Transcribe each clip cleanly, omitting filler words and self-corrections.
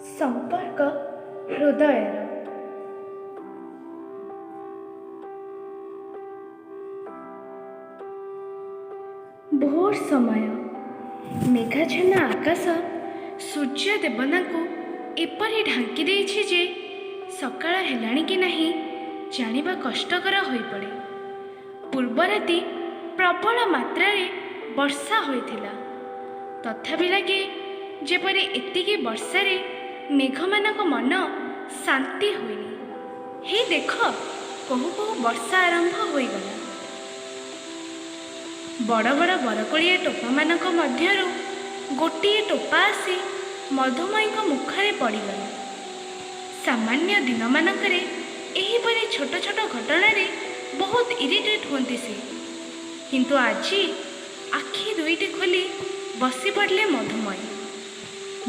ସମ୍ପର୍କ ହୃଦୟର। ଭୋର ସମୟ, ମେଘାଚ୍ଛନ୍ନ ଆକାଶ ସୂର୍ଯ୍ୟ ଦେବତାଙ୍କୁ ଏପରି ଢାଙ୍କି ଦେଇଛି ଯେ ସକାଳ ହେଲାଣି କି ନାହିଁ ଜାଣିବା କଷ୍ଟକର ହୋଇପଡ଼େ। ପୂର୍ବ ରାତି ପ୍ରବଳ ମାତ୍ରାରେ ବର୍ଷା ହୋଇଥିଲା। ତଥାପି ଲାଗେ ଯେପରି ଏତିକି ବର୍ଷାରେ ମେଘମାନଙ୍କ ମନ ଶାନ୍ତି ହୋଇନି। ହେଇ ଦେଖ, କହୁ କହୁ ବର୍ଷା ଆରମ୍ଭ ହୋଇଗଲା। ବଡ଼ ବଡ଼ ବରକୋଳିଆ ଟୋପାମାନଙ୍କ ମଧ୍ୟରୁ ଗୋଟିଏ ଟୋପା ଆସି ମଧୁମୟୀଙ୍କ ମୁଖରେ ପଡ଼ିଗଲା। ସାମାନ୍ୟ ଦିନମାନଙ୍କରେ ଏହିପରି ଛୋଟ ଛୋଟ ଘଟଣାରେ ବହୁତ ଇରିଟେଟ୍ ହୁଅନ୍ତି ସେ। କିନ୍ତୁ ଆଜି ଆଖି ଦୁଇଟି ଖୋଲି ବସି ପଡ଼ିଲେ ମଧୁମୟୀ।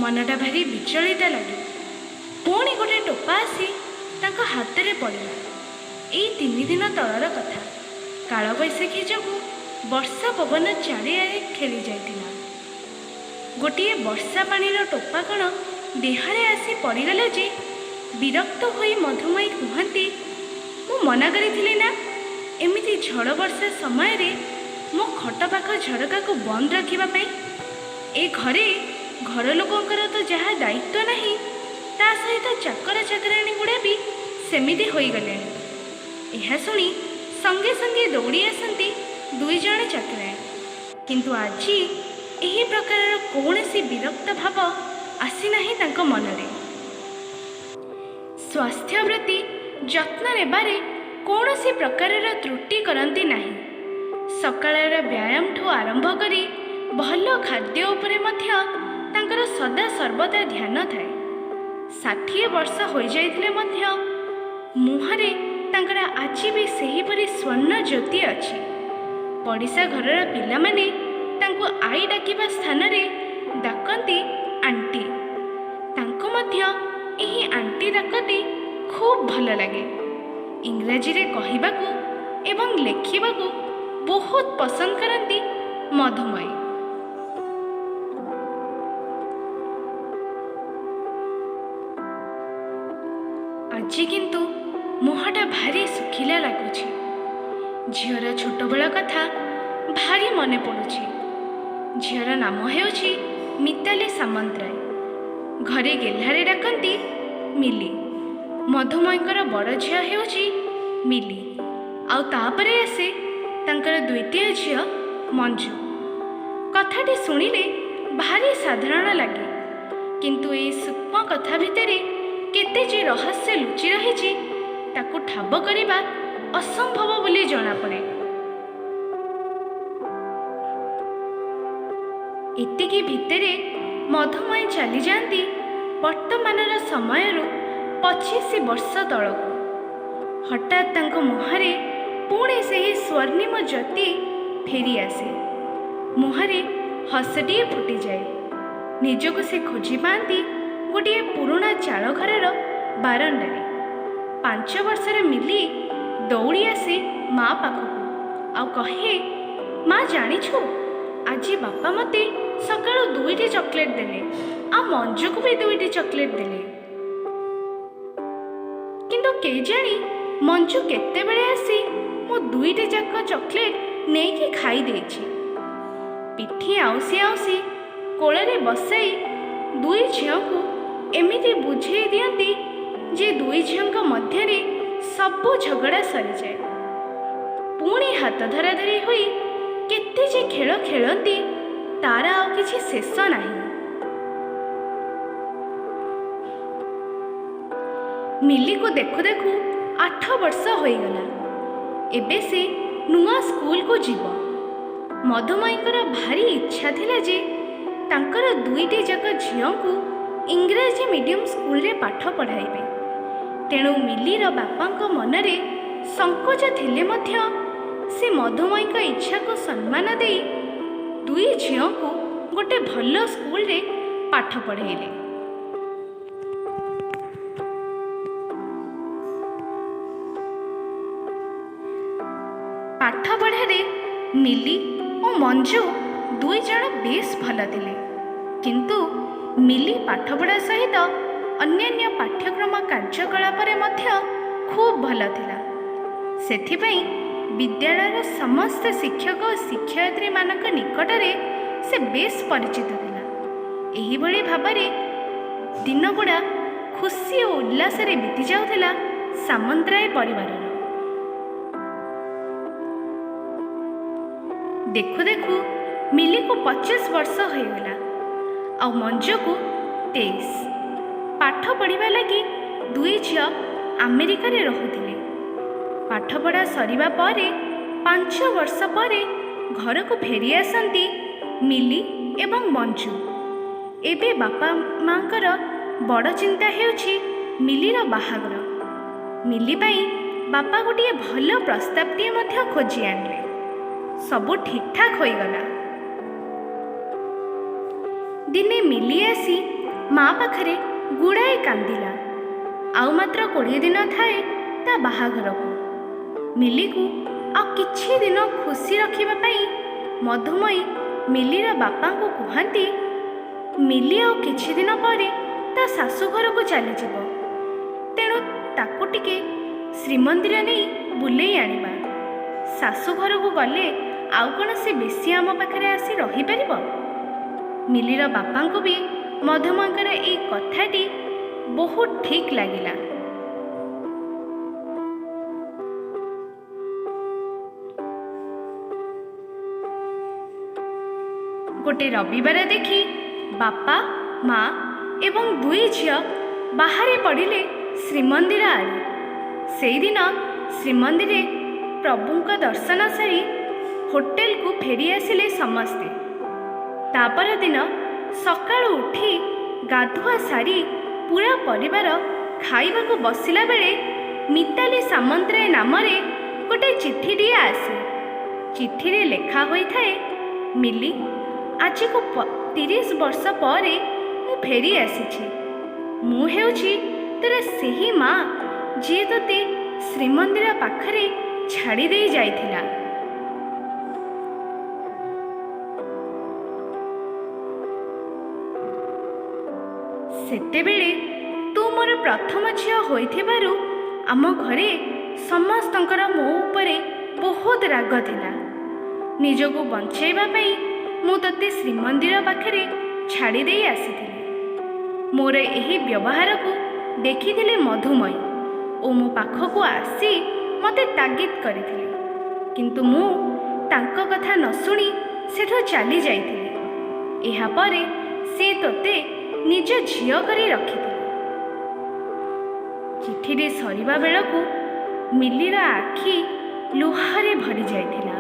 ମନଟା ଭାରି ବିଚଳିତ ଲାଗେ। ପୁଣି ଗୋଟେ ଟୋପା ଆସି ତାଙ୍କ ହାତରେ ପଡ଼ିଲା। ଏଇ 3 ଦିନ ତଳର କଥା। କାଳବୈଶାଖୀ ଯୋଗୁଁ ବର୍ଷା ପବନ ଚାରିଆଡ଼େ ଖେଳି ଯାଇଥିଲା। ଗୋଟିଏ ବର୍ଷା ପାଣିର ଟୋପା କ'ଣ ଦେହରେ ଆସି ପଡ଼ିଗଲା ଯେ ବିରକ୍ତ ହୋଇ ମଧୁମୟୀ କୁହନ୍ତି, ମୁଁ ମନା କରିଥିଲି ନା ଏମିତି ଝଡ଼ ବର୍ଷା ସମୟରେ ମୋ ଖଟ ପାଖ ଝରକାକୁ ବନ୍ଦ ରଖିବା ପାଇଁ? ଏ ଘରେ ଘର ଲୋକଙ୍କର ତ ଯାହା ଦାୟିତ୍ୱ ନାହିଁ, ତା ସହିତ ଚାକର ଚାକରାଣୀ ଗୁଡ଼ା ବି ସେମିତି ହୋଇଗଲେଣି। ଏହା ଶୁଣି ସଙ୍ଗେ ସଙ୍ଗେ ଦୌଡ଼ି ଆସନ୍ତି ଦୁଇଜଣ ଚାକରାଣୀ। କିନ୍ତୁ ଆଜି ଏହି ପ୍ରକାରର କୌଣସି ବିରକ୍ତ ଭାବ ଆସିନାହିଁ ତାଙ୍କ ମନରେ। ସ୍ୱାସ୍ଥ୍ୟ ପ୍ରତି ଯତ୍ନ ନେବାରେ କୌଣସି ପ୍ରକାରର ତ୍ରୁଟି କରନ୍ତି ନାହିଁ। ସକାଳର ବ୍ୟାୟାମଠୁ ଆରମ୍ଭ କରି ଭଲ ଖାଦ୍ୟ ଉପରେ ମଧ୍ୟ ତାଙ୍କର ସଦା ସର୍ବଦା ଧ୍ୟାନ ଥାଏ। 60 ବର୍ଷ ହୋଇଯାଇଥିଲେ ମଧ୍ୟ ମୁହଁରେ ତାଙ୍କର ଆଜି ବି ସେହିପରି ସ୍ୱର୍ଣ୍ଣ ଜ୍ୟୋତି ଅଛି। ପଡ଼ିଶା ଘରର ପିଲାମାନେ ତାଙ୍କୁ ଆଈ ଡାକିବା ସ୍ଥାନରେ ଡାକନ୍ତି ଆଣ୍ଟି। ତାଙ୍କୁ ମଧ୍ୟ ଏହି ଆଣ୍ଟି ଡାକଟି ଖୁବ୍ ଭଲ ଲାଗେ। ଇଂରାଜୀରେ କହିବାକୁ ଏବଂ ଲେଖିବାକୁ ବହୁତ ପସନ୍ଦ କରନ୍ତି ମଧୁମୟୀ। ଆଜି କିନ୍ତୁ ମୁହଁଟା ଭାରି ଶୁଖିଲା ଲାଗୁଛି। ଝିଅର ଛୋଟବେଳ କଥା ଭାରି ମନେ ପଡ଼ୁଛି। ଝିଅର ନାମ ହେଉଛି ମିତାଲି ସାମନ୍ତରାୟ। ଘରେ ଗେହ୍ଲାରେ ଡାକନ୍ତି ମିଲି। ମଧୁମୟୀଙ୍କର ବଡ଼ ଝିଅ ହେଉଛି ମିଲି, ଆଉ ତାପରେ ଆସେ ତାଙ୍କର ଦ୍ୱିତୀୟ ଝିଅ ମଞ୍ଜୁ। କଥାଟି ଶୁଣିଲେ ଭାରି ସାଧାରଣ ଲାଗେ, କିନ୍ତୁ ଏଇ ସୂକ୍ଷ୍ମ କଥା ଭିତରେ କେତେ ଯେ ରହସ୍ୟ ଲୁଚି ରହିଛି, ତାକୁ ଠାବ କରିବା ଅସମ୍ଭବ ବୋଲି ଜଣାପଡ଼େ। ଏତିକି ଭିତରେ ମଧୁମୟୀ ଚାଲିଯାଆନ୍ତି ବର୍ତ୍ତମାନର ସମୟରୁ 25 ବର୍ଷ ତଳକୁ। ହଠାତ୍ ତାଙ୍କ ମୁହଁରେ ପୁଣି ସେହି ସ୍ୱର୍ଣ୍ଣିମ ଜ୍ୟୋତି ଫେରିଆସେ। ମୁହଁରେ ହସଟିଏ ଫୁଟିଯାଏ। ନିଜକୁ ସେ ଖୋଜି ପାଆନ୍ତି ଗୋଟିଏ ପୁରୁଣା ଚାଳ ଘରର ବାରଣ୍ଡାରେ। 5 ବର୍ଷର ମିଲି ଦୌଡ଼ି ଆସେ ମା ପାଖକୁ ଆଉ କହେ, ମା, ଜାଣିଛୁ, ଆଜି ବାପା ମୋତେ ସକାଳୁ ଦୁଇଟି ଚକୋଲେଟ୍ ଦେଲେ ଆଉ ମଞ୍ଜୁକୁ ବି ଦୁଇଟି ଚକୋଲେଟ୍ ଦେଲେ। କିନ୍ତୁ କେଜାଣି ମଞ୍ଜୁ କେତେବେଳେ ଆସି ମୋ ଦୁଇଟି ଯାକ ଚକୋଲେଟ୍ ନେଇକି ଖାଇ ଦେଇଛି। ପିଠି ଆଉଁସି ଆଉଁସି କୋଳରେ ବସାଇ ଦୁଇ ଝିଅଙ୍କୁ ଏମିତି ବୁଝେଇ ଦିଅନ୍ତି ଯେ ଦୁଇ ଝିଅଙ୍କ ମଧ୍ୟରେ ସବୁ ଝଗଡ଼ା ସରିଯାଏ। ପୁଣି ହାତ ଧରାଧରି ହୋଇ କେତେ ଯେ ଖେଳ ଖେଳନ୍ତି, ତାର ଆଉ କିଛି ଶେଷ ନାହିଁ। ମିଲିକୁ ଦେଖୁ ଦେଖୁ 8 ବର୍ଷ ହୋଇଗଲା। ଏବେ ସେ ନୂଆ ସ୍କୁଲକୁ ଯିବ। ମଧୁମୟୀଙ୍କର ଭାରି ଇଚ୍ଛା ଥିଲା ଯେ ତାଙ୍କର ଦୁଇଟି ଯାକ ଝିଅଙ୍କୁ ଇଂରାଜୀ ମିଡିୟମ ସ୍କୁଲରେ ପାଠ ପଢ଼ାଇବେ। ତେଣୁ ମିଲିର ବାପାଙ୍କ ମନରେ ସଂକୋଚ ଥିଲେ ମଧ୍ୟ ସେ ମଧୁମୟୀଙ୍କ ଇଚ୍ଛାକୁ ସମ୍ମାନ ଦେଇ ଦୁଇ ଝିଅଙ୍କୁ ଗୋଟେ ଭଲ ସ୍କୁଲରେ ପାଠ ପଢ଼େଇଲେ। ପାଠ ପଢ଼ାରେ ମିଲି ଓ ମଞ୍ଜୁ ଦୁଇ ଜଣ ବେଶ ଭଲ ଥିଲେ। କିନ୍ତୁ ମିଲି ପାଠପଢ଼ା ସହିତ ଅନ୍ୟାନ୍ୟ ପାଠ୍ୟକ୍ରମ କାର୍ଯ୍ୟକଳାପରେ ମଧ୍ୟ ଖୁବ୍ ଭଲ ଥିଲା। ସେଥିପାଇଁ ବିଦ୍ୟାଳୟର ସମସ୍ତ ଶିକ୍ଷକ ଓ ଶିକ୍ଷୟିତ୍ରୀମାନଙ୍କ ନିକଟରେ ସେ ବେଶ୍ ପରିଚିତ ଥିଲା। ଏହିଭଳି ଭାବରେ ଦିନଗୁଡ଼ା ଖୁସି ଓ ଉଲ୍ଲାସରେ ବିତିଯାଉଥିଲା ସାମନ୍ତରାୟ ପରିବାରର। ଦେଖୁ ଦେଖୁ ମିଲିକୁ 25 ବର୍ଷ ହୋଇଗଲା ଆଉ ମଞ୍ଜୁକୁ 23। ପାଠ ପଢ଼ିବା ଲାଗି ଦୁଇ ଝିଅ ଆମେରିକାରେ ରହୁଥିଲେ। ପାଠପଢ଼ା ସରିବା ପରେ 5 ବର୍ଷ ପରେ ଘରକୁ ଫେରି ଆସନ୍ତି ମିଲି ଏବଂ ମଞ୍ଜୁ। ଏବେ ବାପା ମାଙ୍କର ବଡ଼ ଚିନ୍ତା ହେଉଛି ମିଲିର ବାହାଘର। ମିଲି ପାଇଁ ବାପା ଗୋଟିଏ ଭଲ ପ୍ରସ୍ତାବଟିଏ ମଧ୍ୟ ଖୋଜି ଆଣିଲେ। ସବୁ ଠିକ୍ଠାକ୍ ହୋଇଗଲା। ଦିନେ ମିଲି ଆସି ମା ପାଖରେ ଗୁଡ଼ାଏ କାନ୍ଦିଲା। ଆଉ ମାତ୍ର 20 ଦିନ ଥାଏ ତା ବାହାଘରକୁ। ମିଲିକୁ ଆଉ କିଛି ଦିନ ଖୁସି ରଖିବା ପାଇଁ ମଧୁମୟୀ ମିଲିର ବାପାଙ୍କୁ କୁହନ୍ତି, ମିଲି ଆଉ କିଛି ଦିନ ପରେ ତା ଶାଶୁଘରକୁ ଚାଲିଯିବ, ତେଣୁ ତାକୁ ଟିକେ ଶ୍ରୀମନ୍ଦିର ନେଇ ବୁଲେଇ ଆଣିବା। ଶାଶୁଘରକୁ ଗଲେ ଆଉ କ'ଣ ସେ ବେଶୀ ଆମ ପାଖରେ ଆସି ରହିପାରିବ? ମିଲିର ବାପାଙ୍କୁ ବି ମଧୁମୟୀଙ୍କର ଏଇ କଥାଟି ବହୁତ ଠିକ୍ ଲାଗିଲା। ଗୋଟେ ରବିବାର ଦେଖି ବାପା, ମା ଏବଂ ଦୁଇ ଝିଅ ବାହାରି ପଡ଼ିଲେ ଶ୍ରୀମନ୍ଦିର ଆଡ଼େ। ସେଇଦିନ ଶ୍ରୀମନ୍ଦିରେ ପ୍ରଭୁଙ୍କ ଦର୍ଶନ ସାରି ହୋଟେଲକୁ ଫେରିଆସିଲେ ସମସ୍ତେ। ତାପରଦିନ ସକାଳୁ ଉଠି ଗାଧୁଆ ସାରି ପୁରା ପରିବାର ଖାଇବାକୁ ବସିଲା ବେଳେ ମିତାଲି ସାମନ୍ତରାୟ ନାମରେ ଗୋଟେ ଚିଠିଟିଏ ଆସେ। ଚିଠିରେ ଲେଖା ହୋଇଥାଏ, ମିଲି, ଆଜିକୁ 30 ବର୍ଷ ପରେ ମୁଁ ଫେରି ଆସିଛି। ମୁଁ ହେଉଛି ତୋର ସେହି ମା ଯିଏ ତୋତେ ଶ୍ରୀମନ୍ଦିର ପାଖରେ ଛାଡ଼ି ଦେଇ ଯାଇଥିଲା। ସେତେବେଳେ ତୁ ମୋର ପ୍ରଥମ ଝିଅ ହୋଇଥିବାରୁ ଆମ ଘରେ ସମସ୍ତଙ୍କର ମୋ ଉପରେ ବହୁତ ରାଗ ଥିଲା। ନିଜକୁ ବଞ୍ଚେଇବା ପାଇଁ ମୁଁ ତୋତେ ଶ୍ରୀମନ୍ଦିର ପାଖରେ ଛାଡ଼ି ଦେଇ ଆସିଥିଲି। ମୋର ଏହି ବ୍ୟବହାରକୁ ଦେଖିଥିଲେ ମଧୁମୟୀ ଓ ମୋ ପାଖକୁ ଆସି ମୋତେ ତାଗିଦ କରିଥିଲେ, କିନ୍ତୁ ମୁଁ ତାଙ୍କ କଥା ନ ଶୁଣି ସେଠୁ ଚାଲି ଯାଇଥିଲି। ଏହାପରେ ସେ ତୋତେ ନିଜ ଝିଅ କରି ରଖିଥିଲେ। ଚିଠିଟି ସରିବା ବେଳକୁ ମିଲିର ଆଖି ଲୁହରେ ଭରି ଯାଇଥିଲା।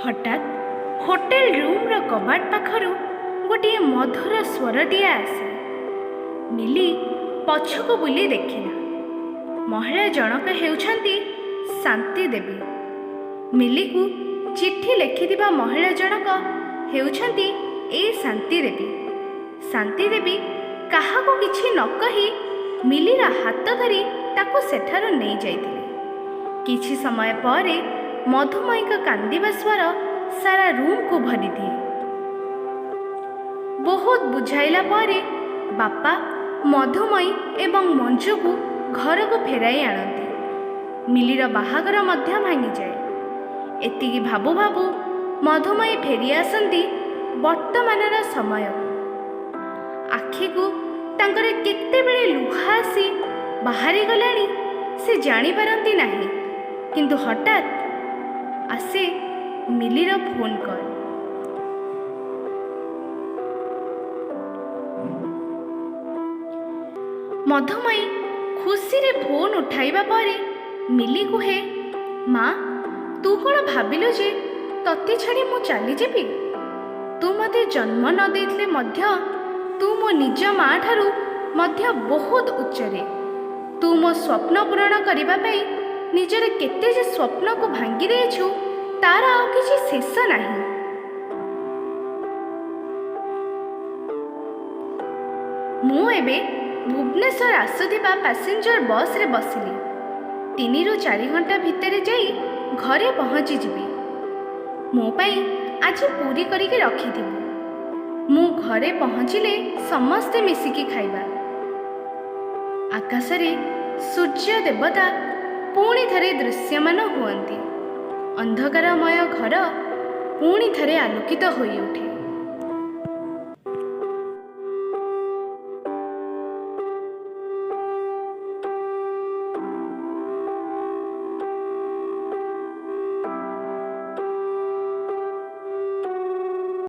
ହଠାତ୍ ହୋଟେଲ ରୁମ୍ର କବାଟ ପାଖରୁ ଗୋଟିଏ ମଧୁର ସ୍ୱରଟିଏ ଆସେ। ମିଲି ପଛକୁ ବୁଲି ଦେଖିଲା। ମହିଳା ଜଣକ ହେଉଛନ୍ତି ଶାନ୍ତି ଦେବୀ। ମିଲିକୁ ଚିଠି ଲେଖିଥିବା ମହିଳା ଜଣକ ହେଉଛନ୍ତି ଏଇ ଶାନ୍ତି ଦେବୀ। ଶାନ୍ତି ଦେବୀ କାହାକୁ କିଛି ନ କହି ମିଲିର ହାତ ଧରି ତାକୁ ସେଠାରୁ ନେଇଯାଇଥିଲେ। କିଛି ସମୟ ପରେ ମଧୁମୟୀଙ୍କ କାନ୍ଦିବା ସ୍ୱର ସାରା ରୁମ୍କୁ ଭରିଦିଏ। ବହୁତ ବୁଝାଇଲା ପରେ ବାପା ମଧୁମୟୀ ଏବଂ ମଞ୍ଜୁକୁ ଘରକୁ ଫେରାଇ ଆଣନ୍ତି। ମିଲିର ବାହାଘର ମଧ୍ୟ ଭାଙ୍ଗିଯାଏ। ଏତିକି ଭାବୁ ଭାବୁ ମଧୁମୟୀ ଫେରି ଆସନ୍ତି ବର୍ତ୍ତମାନର ସମୟକୁ। ଆଖିକୁ ତାଙ୍କର କେତେବେଳେ ଲୁହ ଆସି ବାହାରିଗଲାଣି ସେ ଜାଣିପାରନ୍ତି ନାହିଁ, କିନ୍ତୁ ହଠାତ୍ ଆସେ ମିଲିର ଫୋନ୍ କଲ୍। ମଧୁମୟୀ ଖୁସିରେ ଫୋନ୍ ଉଠାଇବା ପରେ ମିଲି କୁହେ, ମା, ତୁ କ'ଣ ଭାବିଲୁ ଯେ ତତେ ଛାଡ଼ି ମୁଁ ଚାଲିଯିବି? ତୁ ମୋତେ ଜନ୍ମ ନ ଦେଇଥିଲେ ମଧ୍ୟ ତୁ ମୋ ନିଜ ମା ଠାରୁ ମଧ୍ୟ ବହୁତ ଉଚ୍ଚରେ। ତୁ ମୋ ସ୍ୱପ୍ନ ପୂରଣ କରିବା ପାଇଁ ନିଜର କେତେ ଯେ ସ୍ୱପ୍ନକୁ ଭାଙ୍ଗି ଦେଇଛୁ ତାର ଆଉ କିଛି ଶେଷ ନାହିଁ। ମୁଁ ଏବେ ଭୁବନେଶ୍ୱର ଆସୁଥିବା ପାସେଞ୍ଜର ବସ୍ରେ ବସିଲି। 3ରୁ 4 ଘଣ୍ଟା ଭିତରେ ଯାଇ ଘରେ ପହଞ୍ଚିଯିବି। ମୋ ପାଇଁ ଆଜି ପୁରୀ କରିକି ରଖିଥିବୁ। ମୁଁ ଘରେ ପହଞ୍ଚିଲେ ସମସ୍ତେ ମିଶିକି ଖାଇବା। ଆକାଶରେ ସୂର୍ଯ୍ୟ ଦେବତା ପୁଣି ଥରେ ଦୃଶ୍ୟମାନ ହୁଅନ୍ତି। ଅନ୍ଧକାରମୟ ଘର ପୁଣି ଥରେ ଆଲୋକିତ ହୋଇଉଠେ।